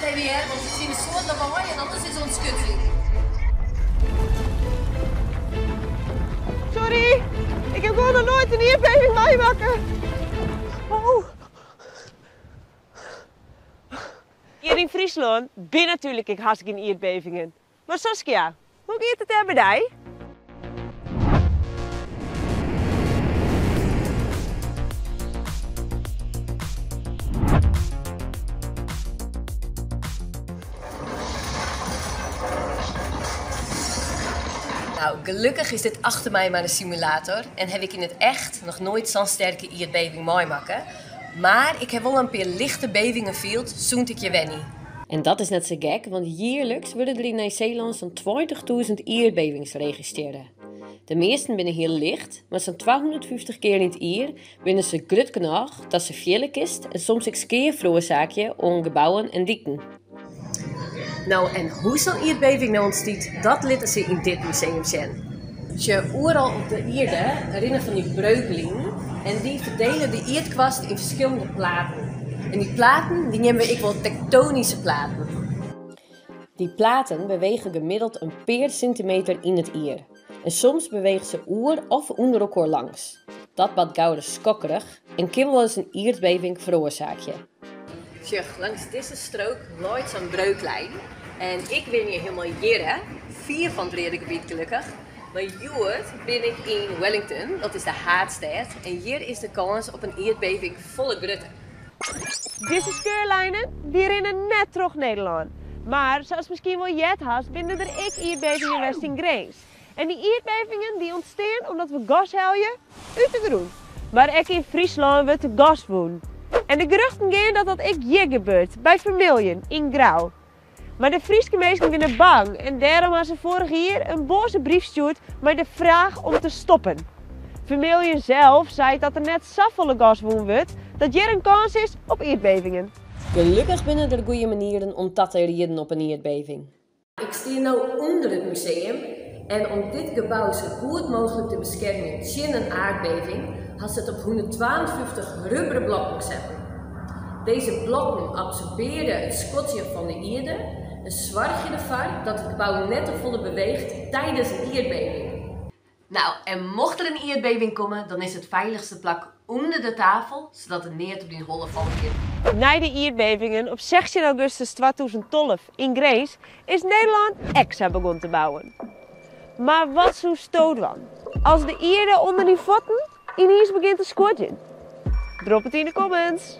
even hear, want der is in soad lawaai en alles is oan it skudzjen. Sorry, ik ha gewoan noch noait in ierdbeving meimakke. Oh. Hjir yn Fryslân binne natuerlik ek hast gjin ierdbevingen. Mar Saskia, hoe giet it dêr by dy? Nou, gelukkig is dit achter my mar in simulator en haw ik yn it echt noch noait sa'n sterke ierdbeving meimakke. Mar ik haw wol in pear lichte bevingen field sûnt ik hjir wenje. En dat is net sa gek, want jierliks wurde der yn Nij-Seelân sa'n 20.000 ierdbevings registrearre. De measten binne hiel licht, mar sa'n 250 kear yn it jier binne se grut genôch dat se fiele kinst en soms ek skea feroarsaakje oan gebouwen en diken. No, en hoe sa'n ierdbeving no ûntstiet, dat litte se yn dit museum sjen. Sjoch, oeral op de ierde rinne fan dy breuklinen en dy ferdele de ierdkoarst yn ferskillende platen. En dy platen dy neame we ek wol tektonyske platen. Dy platen bewege gemiddeld in pear sintimeter yn it jier. En soms bewege se oer of ûnder elkoar langs. Dat bart gauris skokkerich en kin wolris in ierdbeving feroarsaakje. Sjoch, langs dizze strook leit sa'n breuklijn. En ik wenje hielendal hjirre, fier fan it reade gebiet gelokkich. Mar hjoed bin ik yn Wellington, dat is de haadstêd. En hjir is de kâns op in ierdbeving folle grutter. Dizze skeurlijnen dy rinne net troch Nederlân. Mar sa ast miskien wol heard hast, binne der ek ierdbevingen west yn Grins. En dy ierdbevingen dy ûntstean omdat we gas helje út de grûn. Mar ek yn Fryslân wurdt gas wûn. En de geruchten gean dat dat ek hjir gebeurt, by Vermilion yn Grou. Mar de Fryske minsken binne bang en dêrom ha se foarich jier in boaze brief stjoerd mei de fraach om te stoppen. Vermilion sels seit dat der net safolle gas wûn wurdt dat hjir in kâns is op ierdbevingen. Gelokkich binne der goede manieren om ta te rieden op in ierdbeving. Ik stean no ûnder it museum en om dit gebou sa goed mooglik te beskermjen tsjin in aardbeving ha se it op 152 rubberen blokken setten. Dizze blokken absorbearje it skodzjen fan de ierde en soargje derfoar dat it gebou net tefolle beweecht tidens in ierdbeving. Nou, en mocht der in ierdbeving komme, dan is it feilichste plak ûnder de tafel, sadat der neat op dyn holle falle kin. Nei de ierdbevingen op 16 augustus 2012 yn Grins is Nederlân ek sa begûn te bouwen. Mar wat soesto dwaan as de ierde ûnder dyn fuotten yniens begjint te skodzjen? Drop it yn de comments!